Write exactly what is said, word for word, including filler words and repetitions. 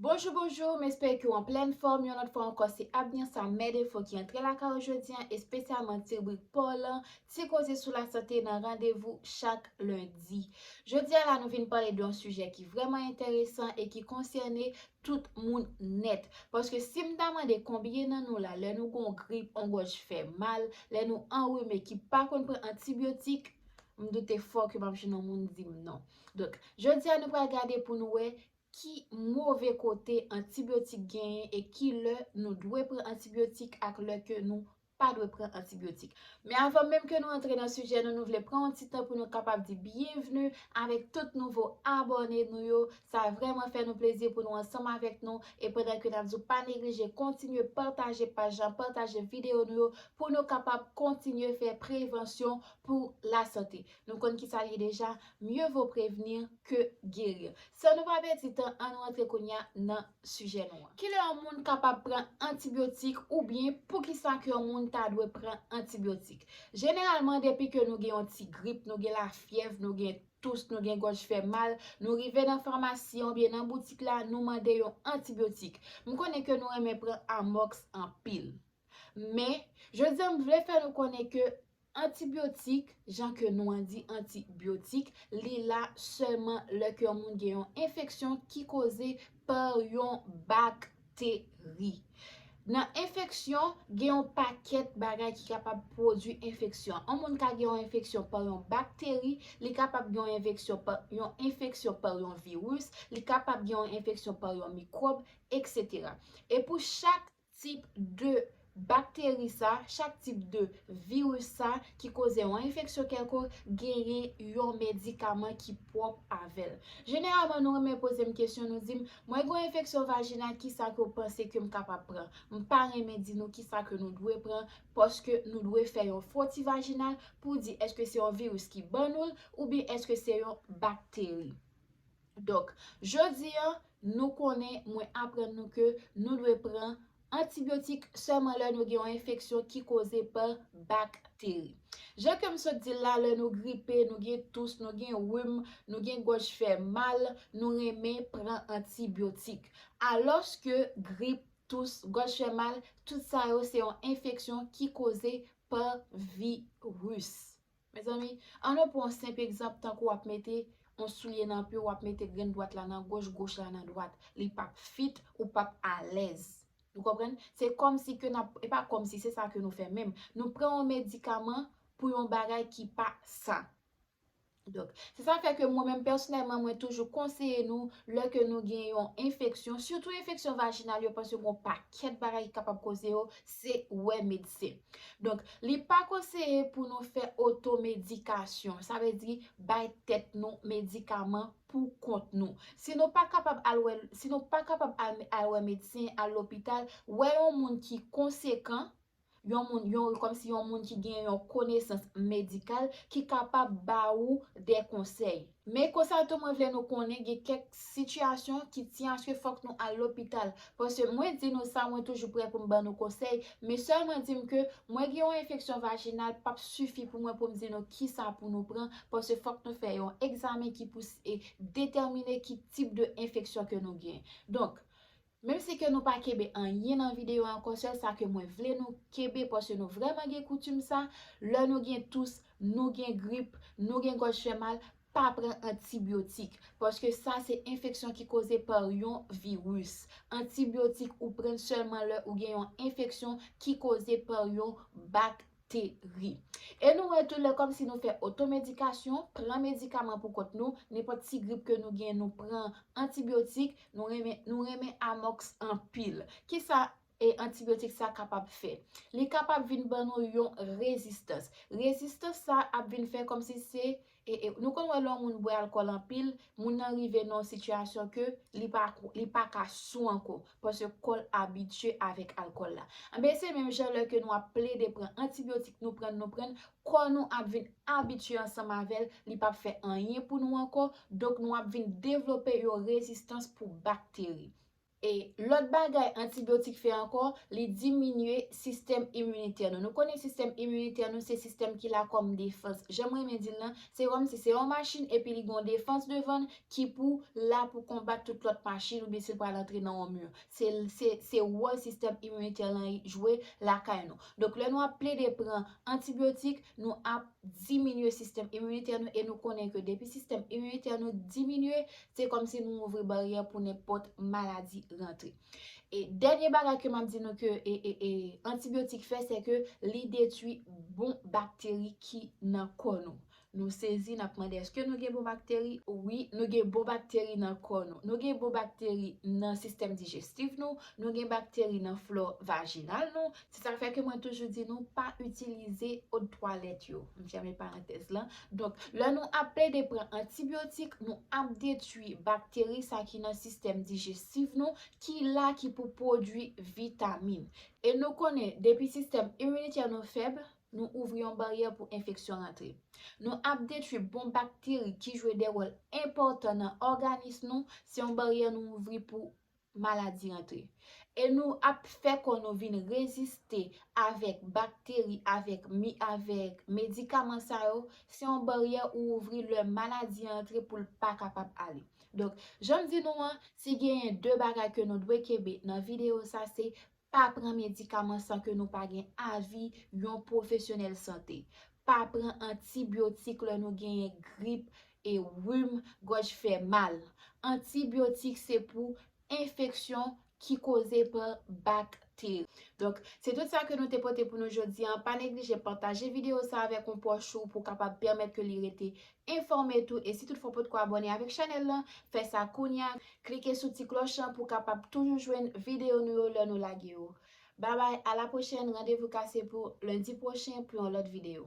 Bonjou, bonjou, m espere ke w an plèn fòm. Yon lòt fwa ankò, se Abner Samed Info ki antre lakay ou jodi a, espesyalman ti ribrik pa w lan, ti koze sou lasante nan randevou chak lendi. Jodi a la, nou vin pale de yon sijè ki vrèman enteresan e ki konsène tout moun nèt. Paske si m ta mande konbyen nan nou la, lè nou gon grip, on gòj fè mal, lè nou anrime ki pa konn pran antibyotik, m doute fò ke m ap jwenn yon moun di m non. Donk, jodi a nou pral gade pou nou wè ki move kote antibyotik genyen e ki lè nou dwe pran antibyotik ak lè ke nou pa dwe pran antibyotik. Men avan menm ke nou antre nan sijè nou, nou vle pran yon ti tan pou nou kapab di byenvni avèk tout nouvo abòne nou yo. Sa vrèman fè nou plezi pou nou ansanm avèk nou. E pandan ke n ap di w pa neglije kontinye pataje paj lan, pataje videyo nou yo pou nou kapab kontinye fè prevansyon pou lasante. Nou konn ki sa l ye deja, mieux vaut prévenir que guérir. San nou pa pèdi tan, ann nou antre kounye a nan sijè nou an. Kilè yon moun kapab pran antibyotik oubyen poukisa ke yon moun ta dwe pran antibyotik? Jeneralman, depi ke nou gen yon ti grip, nou gen lafyèv, nou gen tous, nou gen gòj fè mal, nou rive nan famasi oubyen nan boutik la, nou mande yon antibyotik. M konnen ke nou renmen pran Amox anpil. Men, jodi a m vle fè nou konnen ke antibyotik, jan ke non an di antibyotik, li la sèlman lè ke yon moun gen yon enfeksyon ki koze pa yon bakteri. Nan enfeksyon, gen yon pakèt bagay ki kapab pwodui enfeksyon. Yon moun ka gen yon enfeksyon pa yon bakteri, li kapab gen yon enfeksyon pa yon, enfeksyon pa yon viris, li kapab gen yon enfeksyon pa yon mikwòb, etsetera. E pou chak tip de bakteri sa, chak tip de viris sa ki koze yon enfeksyon kèlkonk, genyen yon medikaman ki pwòp avè l. Jeneralman, nou renmen poze m kesyon, nou di m, mwen gen yon enfeksyon vajinal, kisa ke w panse ke m kapab pran? M pa renmen di nou kisa ke nou dwe pran, paske nou dwe fè yon fwoti vajinal pou di èske se yon viris ki ban nou l, oubyen èske se yon bakteri. Donk, jodi a, nou konnen, mwen aprann nou ke nou dwe pran antibyotik sèlman lè nou gen yon enfeksyon ki koze pa bakteri. Jan ke m sot di l la, lè nou gripe, nou gen tous, nou gen rim, nou gen gòj fè mal, nou renmen pran antibyotik. Alòske grip, tous, gòj fè mal, tout sa yo se yon enfeksyon ki koze pa viris. Mezanmi, ann nou pran yon senp egzanp, tankou w ap mete yon soulye nan pye w, w ap mete grenn dwat la nan gòch, gòch la nan dwat. Li p ap fit, ou p ap alèz. Nou konprann? Se kòmsi ke n ap, e pa kòmsi, se sa ke nou fè menm. Nou pran yon medikaman pou yon bagay ki pa sa. Donk, se sa fè ke mwen menm pèsonèlman, mwen toujou konseye nou, lè ke nou gen yon enfeksyon, sitou enfeksyon vajinal yo, paske gon pakèt bagay ki kapab koze yo, se wè medsen. Donk, li pa konseye pou nou fè otomedikasyon, sa vle di bay tèt nou medikaman pou kont nou. Si nou pa kapab al wè, si nou pa kapab al, al wè medsen, al lopital, wè yon moun ki konsekan, yon moun, yon, kòmsi yon moun ki gen yon konesans medikal ki kapab ba ou de konsèy. Men konsa tou, mwen vle nou konnen gen kèk sitiyasyon ki tyen aske fòk nou al lopital. Paske mwen di nou sa, mwen toujou prè pou m ban nou konsèy, men sèlman di m ke mwen gen yon enfeksyon vajinal p ap sifi pou mwen pou m di nou kisa pou nou pran, paske fòk nou fè yon egzamen ki pou s-, e detèmine ki tip de enfeksyon ke nou gen. Donk, menm si ke nou pa kenbe anyen nan videyo a ankò, sèl sa ke mwen vle nou kenbe, paske nou vrèman gen koutim sa, lè nou gen tous, nou gen grip, nou gen gòj fè mal, pa pran antibyotik, paske sa se enfeksyon ki koze pa yon viris. Antibyotik ou pran sèlman lè ou gen yon enfeksyon ki koze pa yon bakteri. E nou wè tou lè kòmsi nou fè otomedikasyon, pran medikaman pou kont nou, nenpòt ti grip ke nou gen, nou pran antibyotik, nou renmen, nou renmen Amox anpil. Kisa e antibyotik sa kapab fè? Li kapab vin ban nou yon rezistans. Rezistans sa ap vin fè kòmsi se, e, e, nou konn wè lè yon moun bwè alkòl anpil, moun nan rive nan yon sitiyasyon ke li pa, li pa ka sou ankò, paske kò l abitye avèk alkòl la. Anben, se menm jan lè ke nou ap plede pran antibyotik, nou pran, nou pran, kò nou ap vin abitye ansanm avè l, li p ap fè anyen pou nou ankò, donk nou ap vin devlope yon rezistans pou bakteri. E lòt bagay antibyotik fè ankò, li diminye sistèm iminitè nou. Nou konnen sistèm iminitè nou se sistèm ki la kòm defans. Jan m renmen di l lan, se kòmsi se yon machin epi li gen yon defans devan l ki pou la pou konbat tout lòt machin oubyen si l pral antre nan yon mi. Se, se, se wòl sistèm iminitè lan jwe lakay nou. Donk, lè nou ap plede pran antibyotik, nou ap diminye sistèm iminitè nou e nou konnen ke depi sistèm iminitè nou diminye, se kòmsi nou ouvri baryè pou nenpòt maladi rantre. E dènye bagay ke m ap di nou ke e, e, e, antibyotik fè, se ke li detwi bon bakteri ki nan kò nou. Nou sezi, n ap mande, èske nou gen bon bakteri? Wi, nou gen bon bakteri nan kò nou. Nou gen bon bakteri nan sistèm dijestif nou, nou gen bakteri nan flò vajinal nou. Se sa k fè ke mwen toujou di nou pa itilize eau de toilette yo. M fèmen parantèz lan. Donk, lè nou ap plede pran antibyotik, nou ap detwi bakteri sa ki nan sistèm dijestif nou, ki la ki pou pwodui vitamin. E nou konnen, depi sistèm iminitè nou fèb, nou ouvri yon baryè pou enfeksyon rantre. Nou ap detwi bon bakteri ki jwe de wòl enpòtan nan òganis nou, se yon baryè nou ouvri pou maladi rantre. E nou ap fè kò nou vin reziste avèk bakteri, avèk mi, avèk medikaman sa yo, se yon baryè ou ouvri lè maladi rantre pou l pa kapab ale. Donk, jan m di nou an, si genyen de bagay ke nou dwe kenbe nan videyo sa, se pa pran medikaman san ke nou pa gen avi yon pwofesyonèl sante. Pa pran antibyotik lè nou genyen grip e rim, gòj fè mal. Antibyotik se pou enfeksyon ki koze pa bakteri. Donk, se tout sa ke nou te pote pou nou jodi an. Pa neglije pataje videyo sa avèk yon pwòch ou pou kapab pèmèt ke li rete enfòme tou. E si toutfwa w potko abòne avèk chanèl lan, fè sa kounye a. Klike sou ti klòch lan pou kapab toujou jwenn videyo nou yo lè nou lage yo. Babay, a la pwochèn, randevou kase pou lendi pwochen pou yon lòt videyo.